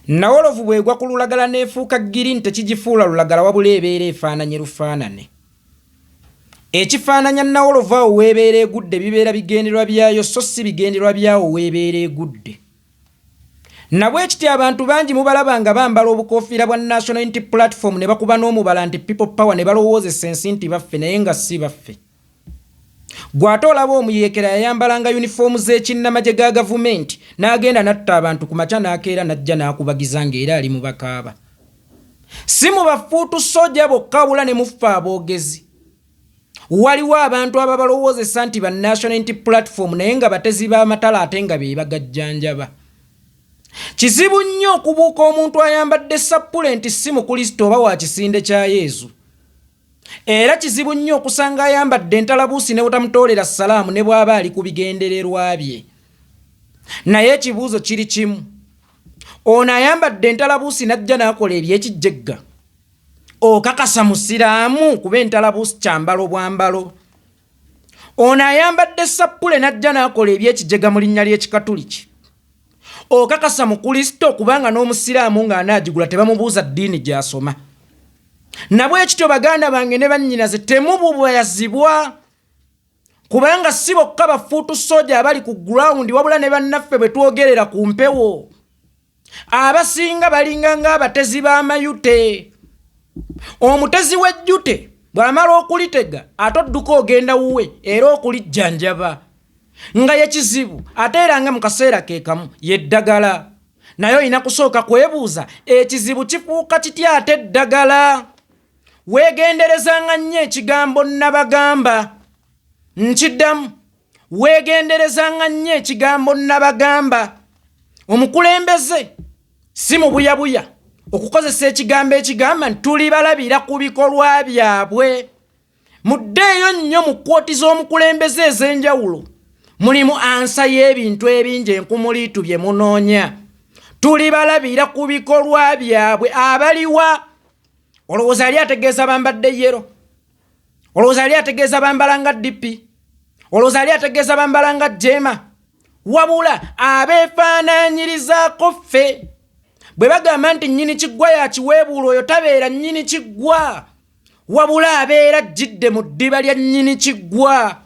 Nawolovu bw'egwa ku lulagala n'efuuka ggirini tekigifuula lulagala wabula ebeera efaananye lufaanane. Ekifaananya nawolovu awo w'ebeera egudde bibeera bigendererwa byayo so si bigendererwa by'awo w'ebeera egudde. Na bwe kityo abantu bangi mubalaba nga bambala obukoofiira bwa National Unity Platform ne bakuba n'omubala nti People Power ne balowoozesa ensi nti baffe naye nga si baffe. Gwe ate olaba omuyeekera yayambalanga yunifoomu z'ekinnamagye ga gavumenti n'agenda n'atta abantu ku makya n'akeera n'ajja n'akubagiza ng'era ali mu bakaaba. Si mu bafuutu sooja bokka wabula ne mu ffe aboogezi. Waliwo abantu ababalowoozesa nti ba National Unity Platform naye nga batezi b'amatala ate nga be bagajjanjaba. Kizibu nnyo okubuuka omuntu ayambadde ssappule nti si Mukulisito oba wa kisinde kya Yezu. Era kizibu nnyo okusanga ayambadde entalabuusi ne butamutoolera ssalaamu ne bw'aba ali ku bigendererwa bye. Naye ekibuuzo kiri kimu, ono ayambadde entalabuusi n'ajja n'akola eby'ekijjegga, okakasa Musiraamu kuba entalabuusi kyambalo bwambalo? Ono ayambadde ssappule n'ajja n'akola eby'ekijega mu linnya ly'Ekikatuliki, okakasa Mukulisito kubanga n'Omusiraamu ng'anaagigula tebamubuuza ddiini gy'asoma? Na bwe kityo baganda bange ne bannyinaze temububayazibwa kubanga si bokka bafuutu sooja abali ku gurawundi wabula ne bannaffe bwe twogerera ku mpewo abasinga balinga ng'abatezi b'amayute. Omutezi w'ejjute bw'amala okulitega ate odduka ogenda wuwe era okulijjanjaba nga ye kizibu ate era nga mu kaseera ke kamu ye ddagala. Naye olina kusooka kwebuuza ekizibu kifuuka kitya ate eddagala. Weegenderezanga nnyo ekigambo nnabagamba. Nkiddamu, weegenderezanga nnyo ekigambo nnabagamba. Omukulembeze si mubuyabuya okukozesa ekigambo ekigamba nti tulibalabira ku bikolwa byabwe. Muddeeyo nnyo mu kkooti z'omukulembeze ez'enjawulo, mulimu ansa y'ebintu ebingi enkumuliitu bye munoonya. Tulibalabira ku bikolwa byabwe. Abaliwa? Olowooza yali ategeeza bambadde yero? Olowooza yali ategeeza bambala nga DP? Olowooza yali ategeeza bambala nga jeema? Wabula abeefaanaanyirizaako ffe bwe bagamba nti nnyini kiggwa yakiweebuula, oyo tabeera nnyini kiggwa, wabula abeera ajjidde mu ddiba lya nnyini kiggwa.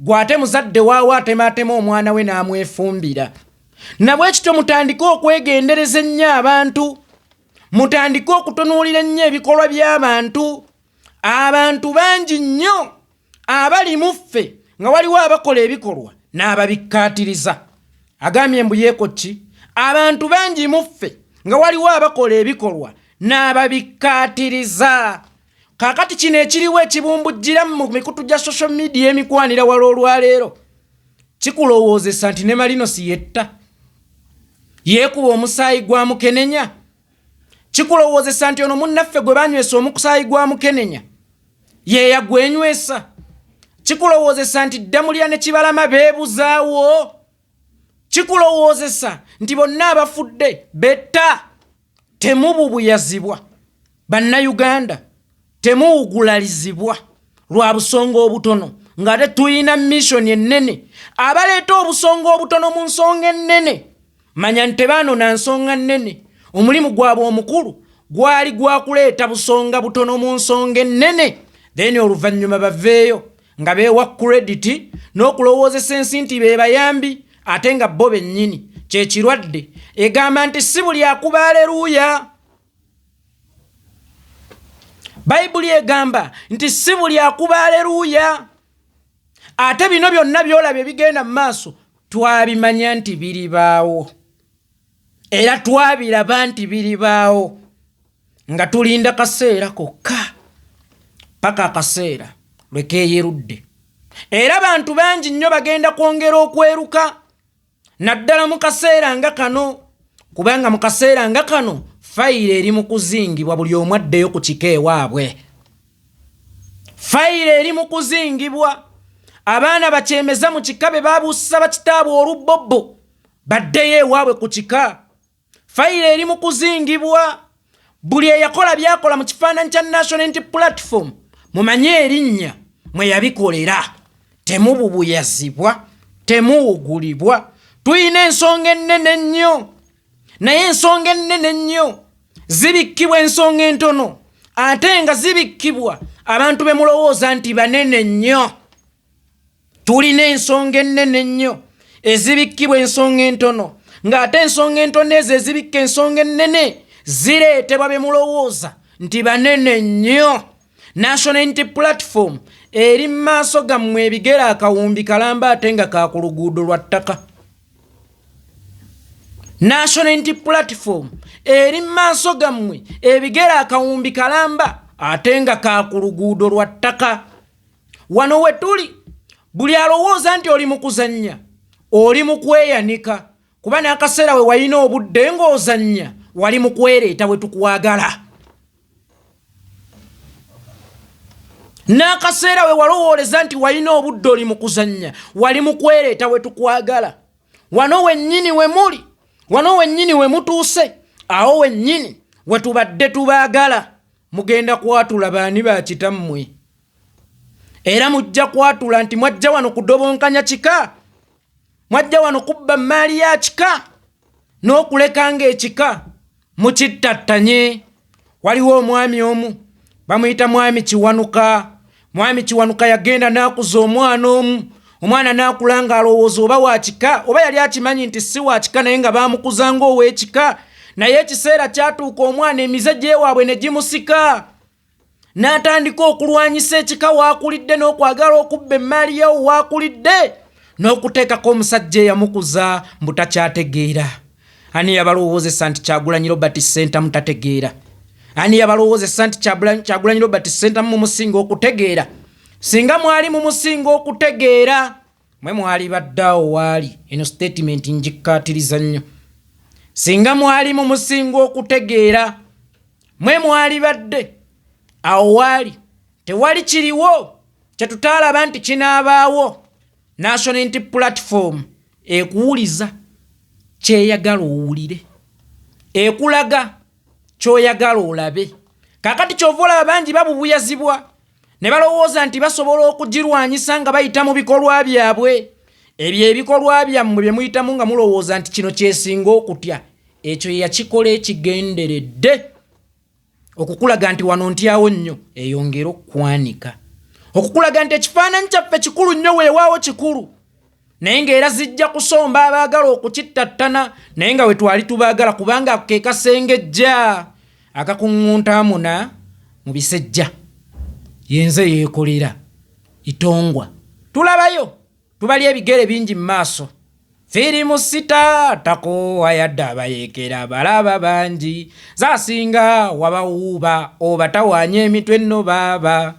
Gwe ate muzadde waawo atemaatema omwana we n'amwefumbira. Na bwe kityo mutandike okwegendereza ennyo abantu, mutandike okutunuulira ennyo ebikolwa by'abantu. Abantu bangi nnyo abali mu ffe nga waliwo abakola ebikolwa n'ababikkaatiriza. Agambye mbu yeeko ki? Abantu bangi mu ffe nga waliwo abakola ebikolwa n'ababikkaatiriza. Kaakati kino ekiriwo ekibumbujjira mu mikutu gya social media emikwanira wala olwaleero kikulowoozesa nti ne Malino si yetta, yeekuba omusaayi gwa mukenenya. Kikulowoozesa nti ono munnaffe gwe banywesa omusaayi gwa mukenenya ye yagwenywesa. Kikulowoozesa nti Ddamulira ne Kibalama beebuzaawo. Kikulowoozesa nti bonna abafudde betta. Temububuyazibwa Bannayuganda, temuwugulalizibwa lwa busonga obutono ng'ate tulina mission ennene. Abaleeta obusonga obutono mu nsonga ennene, manya nti tebaanona nsonga nnene. Omulimu gwabwe omukulu gwali gwa kuleeta busonga butono mu nsonga ennene, then oluvannyuma baveeyo nga beewa credit n'okulowoozesa ensi nti be bayambi ate nga bo bennyini kye kirwadde. Egamba nti si buli akuba aleluuya. Bayibuli egamba nti si buli akuba aleluuya. Ate bino byonna by'olaba ebigenda mu maaso twabimanya nti biribaawo, era twabiraba nti biribaawo nga tulinda kaseera kokka paka akaseera lwe keeyerudde. Era bantu bangi nnyo bagenda kwongera okweruka naddala mu kaseera nga kano, kubanga mu kaseera nga kano fayiro eri mu kuzingibwa, buli omu addeyo ku kika ewaabwe. Fayiro eri mu kuzingibwa, abaana bakyemeza mu kika be babuusa bakitaabwe olubbobbo baddeyo ewaabwe ku kika. Fayiro eri mu kuzingibwa, buli eyakola byakola mu kifaananyi kya National Unity Platform mumanye erinnya mwe yabikolera. Temububuyazibwa, temuwugulibwa. Tulina ensonga ennene ennyo. Naye ensonga ennene ennyo zibikkibwa ensonga entono, ate nga zibikkibwa abantu be mulowooza nti banene nnyo. Tulina ensonga ennene ennyo ezibikkibwa ensonga entono, ng'ate ensonga entono ezo ezibikka ensonga ennene zireetebwa be mulowooza nti banene nnyo. National Unity Platform eri mu maaso gammwe ebigere akawumbi kalamba ate nga ka ku luguudo lwa ttaka. National Unity Platform eri mu maaso gammwe ebigere akawumbi kalamba ate nga ka ku luguudo lwa ttaka. Wano we tuli buli alowooza nti oli mu kuzannya oli mu kweyanika, kuba n'akaseera we walina obudde ng'ozannya wali mu kwereeta we tukwagala. N'akaseera we walowooleza nti walina obudde oli mu kuzannya wali mu kwereeta we tukwagala. Wano wennyini we muli, wano wennyini we mutuuse, awo wennyini we tubadde tubaagala. Mugenda kwatula baani ba kitammwe, era mujja kwatula nti mwajja wano kudobonkanya kika, mwajja wano kubba mmaali ya kika n'okuleka ng'ekika mukittattanye. Waliwo omwami omu bamuyita Mwami Kiwanuka. Mwami Kiwanuka yagenda n'akuza omwana omu, omwana n'akula ng'alowooza oba wa kika, oba yali akimanyi nti si wa kika, naye nga baamukuza ng'ow'ekika. Naye ekiseera kyatuuka omwana emize gy'ewaabwe ne gimusika, n'atandika okulwanyisa ekika waakulidde n'okwagala okubba emmaali yawo waakulidde n'okuteekako omusajja eyamukuza mbu takyategeera. Ani yabalowoozesa nti Kyagulanyi Robert Ssentamu tategeera? Ani yabalowoozesa nti Kyagulanyi Robert Ssentamu mumusinga okutegeera? Singa mwali mumusinga okutegeera, mwe mwali badde awo waali. Eno statement ngikkaatiriza nnyo. Singa mwali mumusinga okutegeera, mwe mwali badde awo waali. Tewali kiriwo kye tutaalaba nti kinaabaawo. National Unity Platform ekuwuliza kyeyagala owulire, ekulaga kyoyagala olabe. Kaakati kyova olaba bangi babubuyazibwa ne balowooza nti basobola okugirwanyisa nga bayita mu bikolwa byabwe. Ebyo ebikolwa byammwe bye muyitamu nga mulowooza nti kino kyesinga okutya, ekyo yakikola ekigenderedde okukulaga nti wano ntyawo nnyo, eyongere okukwanika, okukulaga nti ekifaananyi kyaffe kikulu nnyo. Weewaawo kikulu, naye ng'era zijja kusomba abaagala okukittattana, naye nga we twali tubaagala, kubanga ako ke kasengejja akakuŋŋunta amuna mu bisejja. Yenze yeekolera itongwa. Tulabayo tubali ebigere bingi mu maaso. Firimu sita takoowa yadde abayeekera balaba bangi zasinga wabawuuba obatawaanya emitwe nno baaba.